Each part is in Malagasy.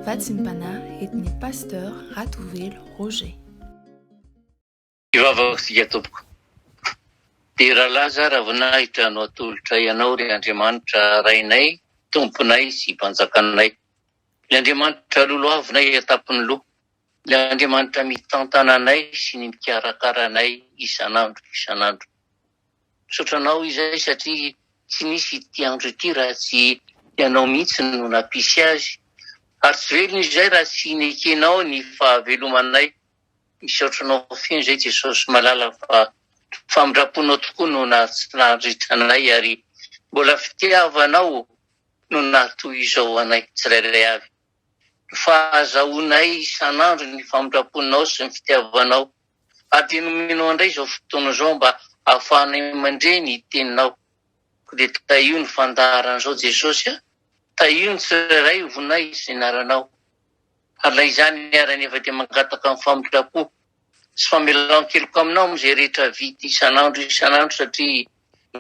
Vatsim-panahy entin'ny Pasteur Ratovelo Roger. Hivavaka isika tompoko. Dera laza ravinahitra no atolotray anao ry Andriamanitra Rainay, Tomponay sy Mpanjakanay. Ilay Andriamanitra lolohavinay an-tampon'ny loha. Ilay Andriamanitra mitantana anay sy ny mikarakara anay isan'andro isan'andro. Misaotra anao izahay satria tsy nisy ity andro ity raha tsy ianao mihitsy no nampisy azy. Ary tsy velona izahay raha tsy nekenao ny fahavelomanay. Misaotra anao feno izay Jesosy malala fa famindram-ponao tokoa no nahatsilaritry anay ary mbola fitiavanao no nahatoy izao anay tsirairay avy. Ny fahazahoanay isan'andro ny famindram-ponao sy ny fitiavanao ary dia nomenao indray izao fotoana izao mba hahafahanay mandre ny teninao. Koa dia tahio ny fandaharana izao Jesosy a! Tahio ny tsirairay ho voninahitry ny anaranao. Ary na izany ary anefa dia mangataka ny famindram-po sy famelan-keloka aminao amin'izay rehetra vita isan'andro isan'andro satria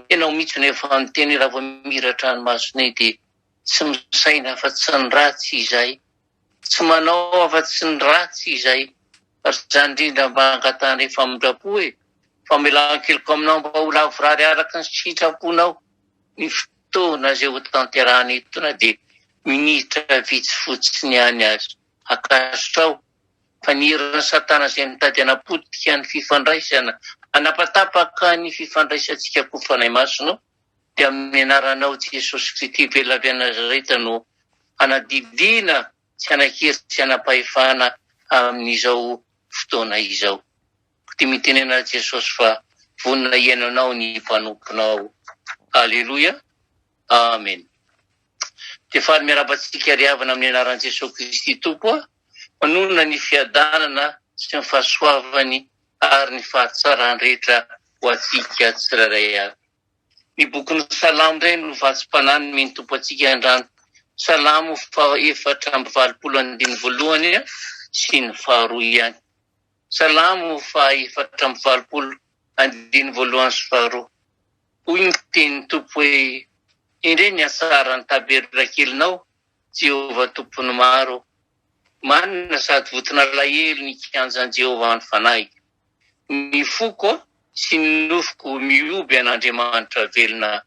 ianao mihitsy no efa niteny raha vao mihiratra ny masonay dia tsy misaina afa-tsy ny ratsy izahay, tsy manao afa-tsy ny ratsy izahay. Ary izany indrindra mba angatahanay famindram-po e! Famelan-keloka aminao mba ho lavorary araka ny sitraponao ny fotoana izay ho tanterahana eto na dia minitra vitsy fotsiny ihany aza. Ankasitraho fa ny herin'i Satana izay mitady hanapotika ny fifandraisana, hanapatapaka ny fifandraisantsika koa Fanahy Masina dia amin'ny anaranao Jesosy Kristy velona avy any Nazareta no hanadidiana sy hanan-kery sy hanam-pahefana amin'izao fotoana izao. Dia mitenena Jesosy fa vonona hihaino anao ny mpanomponao. Aleloia. Amen. Dia faly miarahaba antsika ry havana amin'ny anaran'i Jesosy Kristy Tompo aho. Manonona ny fiadanana sy ny fahasoavany ary ny fahatsarany rehetra ho antsika tsirairay avy. Ny bokin'ny Salamo indray no vatsim-panahy nomen'ny Tompo antsika androany. Salamo faha 84 andininy voalohany sy ny faharoa ihany. Salamo faha 84 andininy voalohany sy faharoa. Hoy ny tenin'ny Tompo hoe, Endrey ny hatsaran'ny tabernakelinao, Jehovah Tompon'ny maro. Manina sady vonton'alahelo ny kianjan'i Jehovah ny fanahiko. Ny foko sy ny nofoko mihoby an'Andriamanitra velona.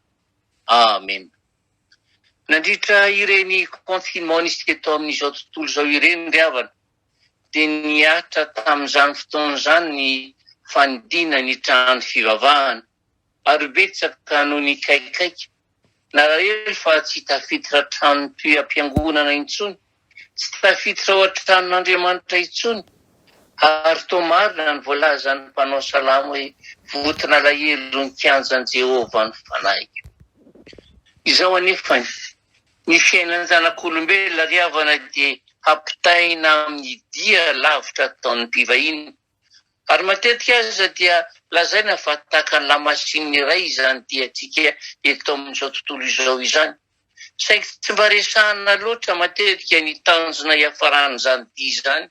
Amena. Nandritra ireny confinement nisy teto amin'izao tontolo izao ireny ry havana dia nihatra tamin'izany fotoana izany ny fanidiana ny trano fivavahana ary betsaka no nikaikaika Nalahelo fa tsy tafiditra tranom-piangonana intsony, tsy tafiditra ao an-tranon'Andriamanitra intsony, ary toa marina ny voalazan'ny mpanao salamo hoe, Vonton'alahelo ny kianjan'i Jehovah ny fanahiko. Izao anefa, ny fiainan-janak'olombelona ry havana dia hampitaina amin'ny dia lavitra ataon'ny mpivahiny. Ary matetika aza dia lazaina fa tahaka ny lamasinina iray izany diantsika eto amin'izao tontolo izao izany. Saingy tsy mba resahana loatra matetika ny tanjona hiafaran'izany dia izany.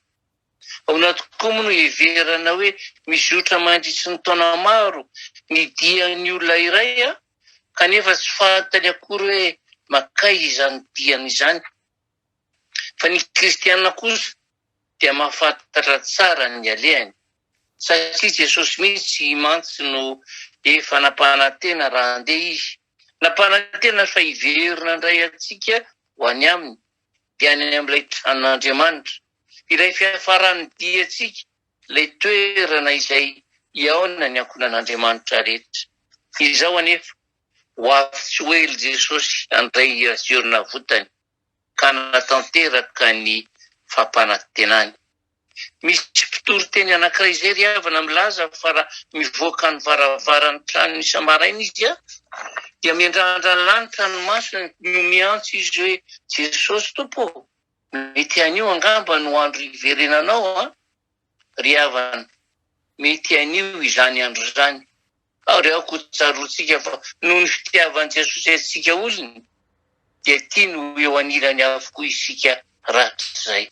Ahoana tokoa moa no hiheverana hoe mizotra mandritry ny taona maro ny dian'ny olona iray kanefa tsy fantany akory hoe mankaiza izany diany izany? Fa ny kristiana kosa dia mahafantatra tsara ny alehany, satria Jesosy mihitsy mantsy no efa nampanantena raha handeha Izy, nampanantena fa hiverina handray antsika ho any Aminy, dia any amin'ilay tranon'Andriamanitra, ilay fiafaran'ny diantsika, ilay toerana izay hihaonan'ny ankohonan'Andriamanitra rehetra. Izao anefa, ho avy tsy ho ela Jesosy handray ireo navotany. ka hanatanteraka ny fampanantenany. Misy mpitory teny anankiray izay ry havana milaza fa raha mivoaka ny varavaran'ny tranony isa-maraina izy dia miandrandra ny lanitra ny masony no miantso izy hoe Jesosy Tompo ô, mety anio angamba no andro hiverenanao an! Ry havana, mety anio izany andro izany. Ary aoka ho tsaroantsika fa noho ny fitiavan'i Jesosy antsika olony, dia tiany ho eo anilany avokoa isika rahatrizay.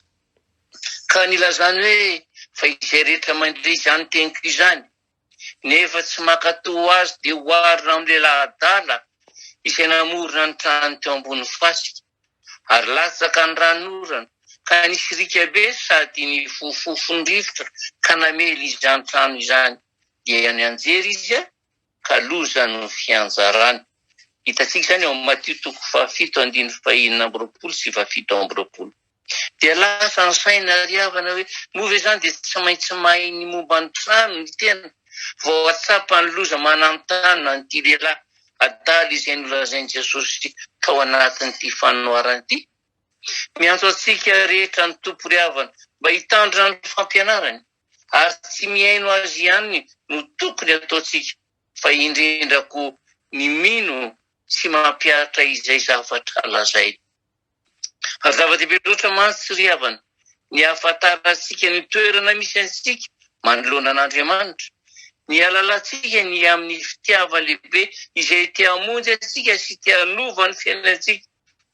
Ka nilazany hoe, Fa izay rehetra mandre izany teniko izany, nefa tsy mankatò azy dia oharina amin'ny lehilahy adala izay namorona ny tranony teo ambony fasika, ary latsaka ny ranonorana. Ka nisy riaka be sady nifofofo ny rivotra ka namely izany trano izany. Dia nianjera izy ka loza no fianjarany. Hitantsika izany ao amin'ny Matio toko fahafito andininy fahenina amby roapolo sy fahafito amby roapolo. Dia lasa ny saina, ry havana, hoe moa ve izany dia tsy maintsy mahay ny momba ny trano ny tena vao hahatsapa ny loza mananontanona an'ity lehilahy adala izay nolazain'i Jesosy tao anatin'ity fanoharana ity? Miantso antsika rehetra ny Tompo, ry havana, mba hitandrina ny fampianarany, ary tsy mihaino azy ihany no tokony ataontsika fa indrindra koa ny mino sy mampihatra izay zavatra lazainy. Ary zava-dehibe loatra mantsy, ry havana, ny hahafantarantsika ny toerana misy antsika manoloana an'Andriamanitra, ny hahalalantsika ny amin'ny fitiavany lehibe izay te hamonjy antsika sy te hanova ny fiainantsika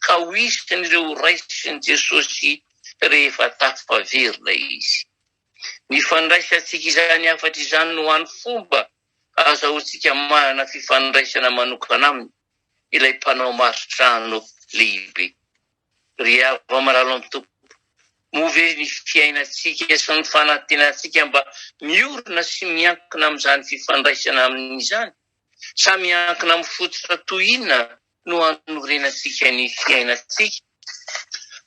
ka ho isan'ireo horaisin'i Jesosy rehefa tafaverina Izy. Ny fandraisantsika izany hafatra izany no hany fomba ahazahoantsika manana fifandraisana manokana Aminy, ilay Mpanao maritrano lehibe. Ry hava-malalo amin'ny Tompo, moa ve ny fiainantsika sy ny fanantenantsika mba miorina sy miankina amin'izany fifandraisana Aminy izany? Sa miankina amin'ny fototra toy inona no hanorenantsika ny fiainantsika?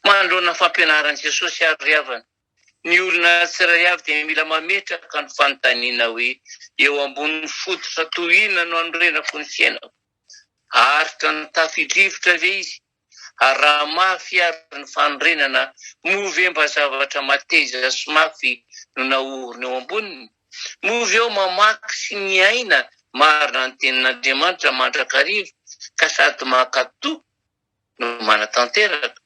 Manoloana ny fampianaran'i Jesosy àry ry havana, ny olona tsirairay avy dia mila mametraka ny fanontaniana hoe, Eo ambonin'ny fototra toy inona no hanorenako ny fiainako? Haharitra ny tafio-drivotra ve izy? Ary raha mafy àry ny fanorenana, moa ve mba zavatra mateza sy mafy no naorina eo amboniny? Moa ve aho mamaky sy miaina marina ny Tenin'Andriamanitra mandrakariva ka sady mankatò no manatanteraka?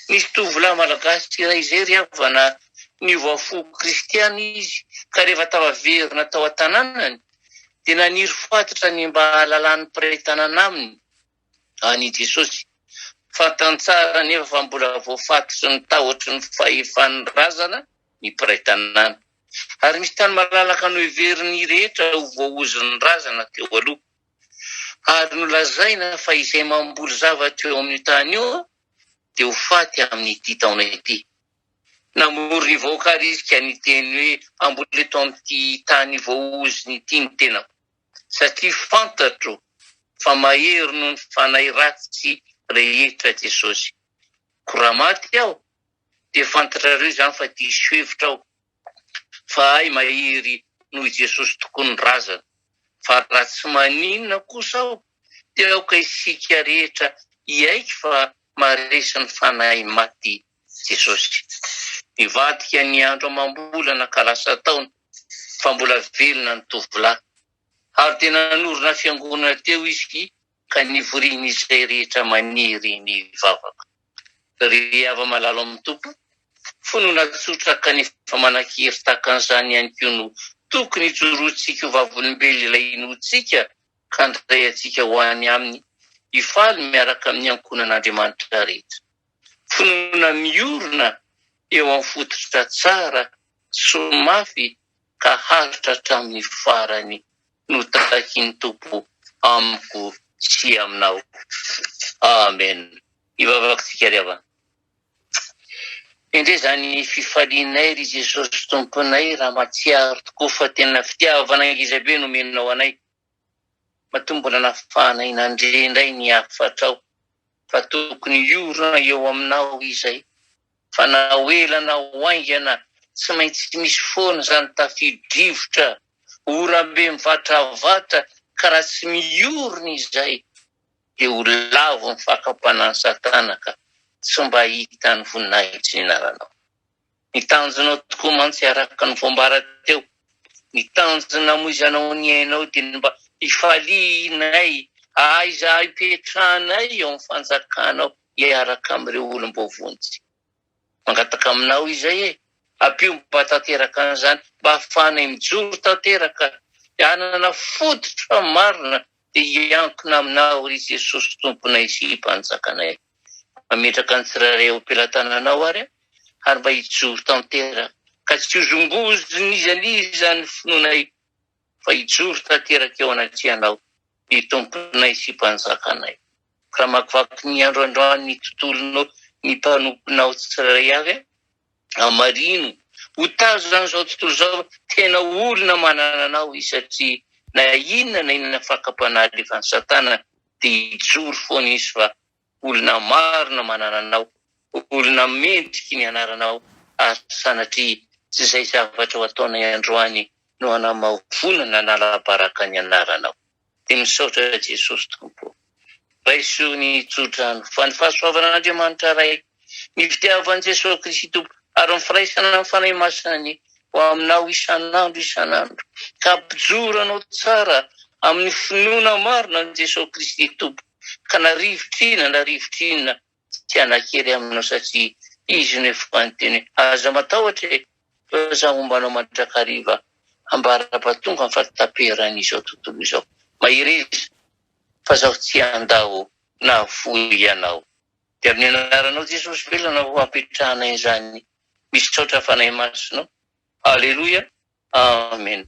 Nisy tovolahy malagasy iray izay ry havana, niova fo kristiana izy ka rehefa tafaverina tao an-tanànany dia naniry fatratra ny mba hahalalan'ny mpiray tanàna aminy an'i Jesosy. Fantany tsara anefa fa mbola voafatotry ny tahotry ny fahefan'ny razana ny mpiray tanàna. Ary misy tany malalaka noheverin'ny rehetra ho voaozon'ny razana teo aloha. Ary nolazaina fa izay mamboly zavatra eo amin'io tany io dia ho faty amin'ity taona ity. Namory ny vahoaka àry izy ka niteny hoe, Hamboly eto amin'ity tany voaozona ity ny tenako, satria fantatro fa mahery noho ny fanahy ratsy rehetra Jesosy. Koa raha maty aho, dia fantatrareo izany fa diso hevitra aho. Fa hay mahery noho i Jesosy tokoa ny razana. Fa raha tsy maninona kosa aho dia aoka isika rehetra hiaiky fa maharesy ny fanahy maty Jesosy. Nivadika ny andro amam-bolana ka lasa taona fa mbola velona ny tovolahy. Ary dia nanorina fiangonana teo izy ka nivorian'izay rehetra maniry ny hivavaka. Ry hava-malalo amin'ny Tompo, finoana tsotra kanefa manan-kery tahaka an'izany ihany koa no tokony hijoroantsika ho vavolombelona ilay inoantsika ka handray antsika ho any Aminy hifaly miaraka amin'ny ankohonan'Andriamanitra rehetra. Finoana miorina eo amin'ny fototra tsara sy mafy ka haharitra hatramin'ny farany no takin'ny Tompo amiko sy aminao. Amen. Hivavaka isika ry havana. Endrey izany fifalianay ry Jesosy Tomponay raha mahatsiaro tokoa fa tena fitiavana ngeza be no omenao anay. Matoa mbola nafahanay nandre indray ny hafatrao fa tokony hiorina eo aminao izay. Fa na ho ela na ho haingana tsy maintsy misy foana izany tafio-drivotra, oram-be mivatravatra ka raha tsy miorina izay dia ho lavo ny fakam-panahin'i Satana ka tsy mba hahita ny voninahitry ny anaranao. Ny tanjonao tokoa mantsy araka ny voambara teo, ny tanjona namoizanao ny ainao dia ny mba hifalianay, aiza hipetrahanay eo amin'ny fanjakanao hiaraka amin'ireo olom-boavonjy. Mangataka aminao izay e! Ampio mba tanteraka an'izany mba hahafahanay mijoro tanteraka, hanana fototra marina dia hiankina aminao ry Jesosy Tomponay sy Mpanjakanay. Mametraka ny tsirairay eo am-pelatananao ary aho ary mba hijoro tanteraka ka tsy hozongozin'iza n'iza ny finoanay fa hijoro tanteraka eo anatrehanao ny Tomponay sy Mpanjakanay. Raha mamakivaky ny andro androany ny tontolonao. ny mpanomponao tsirairay avy Hamarino ho tazan'izao tontolo izao fa tena olona manana anao izy satria na inona na inona fakam-panahy alefan'i Satana dia hijoro foana izy fa olona marina manana anao, olona mendriky ny anaranao ary sanatria tsy izay zavatra ho ataonay androany no hanamavoana na hanala-baraka ny anaranao. Dia misaotra Jesosy Tompo ô. Raiso ny tsodrano fa ny fahasoavan'Andriamanitra Ray, ny fitiavan'i Jesosy Kristy Tompo ary ny firaisana amin'ny Fanahy Masina anie ho aminao isan'andro isan'andro ka hampijoro anao tsara amin'ny finoana marina an'i Jesosy Kristy Tompo ka na rivotra inona na rivotra inona tsy hanan-kery aminao satria Izy no efa niteny hoe aza matahotra e fa Izaho homba anao mandrakariva ambara-pahatonga ny fahataperan'izao tontolo izao. Mahereza fa Izaho tsy handao na hahafoy anao. Dia amin'ny anaranao Jesosy velona no ampetrahanay izany. Misaotra Fanahy Masina o. Aleloia. Amen.